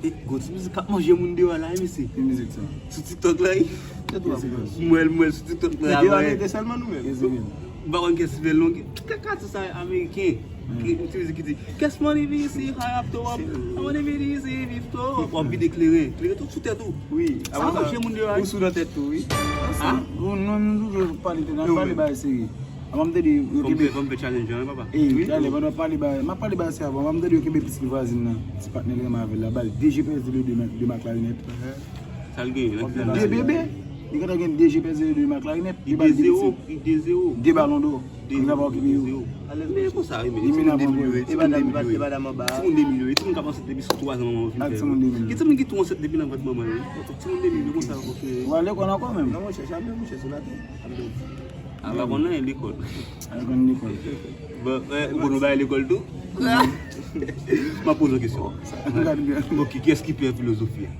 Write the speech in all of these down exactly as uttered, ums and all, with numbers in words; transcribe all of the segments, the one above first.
Gwo ti mizik k ap manje moun deyò la, wi, mesye. Ki mizik sa? Sou TikTok la, wi. Mwen, mwen sou TikTok la, mwen. Ki deyò, sèlman nou menm. M pa konn kiyès ki fè l non. Kaka ti sa ameriken. Ki, ti mizik ki di, "Guess money V C high up to up. I wanna V D C V to up." W ap vide kleren. Kleren tout sou tèt ou. Wi. Sa manje moun deyò, wi. Ou sou nan tèt tou, wi. Sa, nou, nou, nou toujou pale de, n ap pale bagay serye. Avan m tande yo kenbe. Fò m fè challenge an, papa. Ey, talè, pandan w pale bagay, m ap pale bagay serye avan. Avan m tande yo kenbe pitit vwazin nan. Ti patnè l renmen avè l la, ba l de G P S de, de, de Mac Clarinette. Sa l genyen, nan ki sa l genyen? De bebe. Li gentan gen de G P S de, de Mac Clarinette. Li ba l de pitit. De balon dò. Li pa okipe yo. Men konsa, wi, men. Li timoun de milyon, wi, timoun de milyon, wi. Timoun de milyon, wi. Timoun k ap ansent depi sou twa zan manman yo fin fè yo. Ak timoun de milyon. Gen timoun ki tou ansent depi nan vant manman yo, wi. Timoun de milyon konsa, ok. Ou ale lekòl ankò menm? Non, monchè, chame, monchè, sou latè. A pa konn anyen lekòl. A konn lekòl. Bon, eh, ou konn bay lekòl tou? M ap poze yon kesyon. Ok, kiyès ki pè filozofi a?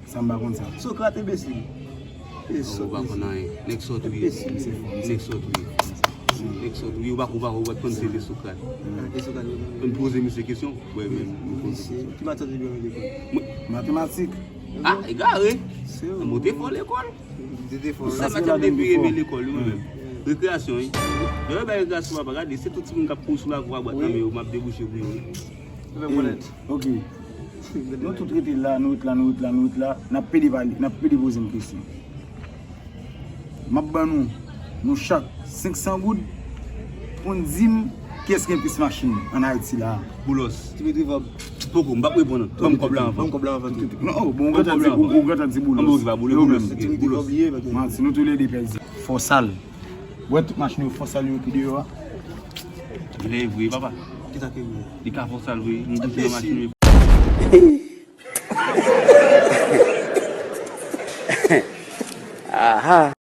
Sa m pa konn sa. Sokrat enbesil. Ou pa konn anyen. Nèg sòt ou ye. Nèg sòt ou ye. Nèg sòt ou ye. Ou pa, ou pa, ou pa t konn se te Sokrat. Konn poze misye kesyon. Mwen menm, mwen poze kesyon. Ki matyas ou te pran lekòl? Matematik. Ah, egare. Mwen te fò lekòl. Te te fò. Sèl matyas m te pi renmen lekòl, wi, mwen menm. Rekreyasyon, wi. Lè yo bay rekreyasyon, papa, gade, se tout timoun k ap kouri sou lakou a bwat nan men yo, m ap debouche pou yo, wi. Ey, ok. Nou tout rete la, nou ret la, nou ret la, nou ret la. N ap pede pale, n ap pede poze m kesyon. M ap ban nou, nou chak, senk san goud pou n di m kiyès gen plis machin ann Ayiti la a. Boulos. Dimitri Vorbe. Poko, m p ap reponn. Ban m kòb la anvan. Ban m kòb la anvan tou. Non, oh, bon, ou gentan di, ou, ou gentan di Boulos. An bon, ki pa Boulos, Boulos, ok, Boulos. Manti, nou tou le de pèdi. Fò sal. Ou wè tout machin yo fò sal yo ki deyò a? Lè vre, papa. Ki sa ki vre? Li ka fò sal vre. M touche nan machin yo. Aha.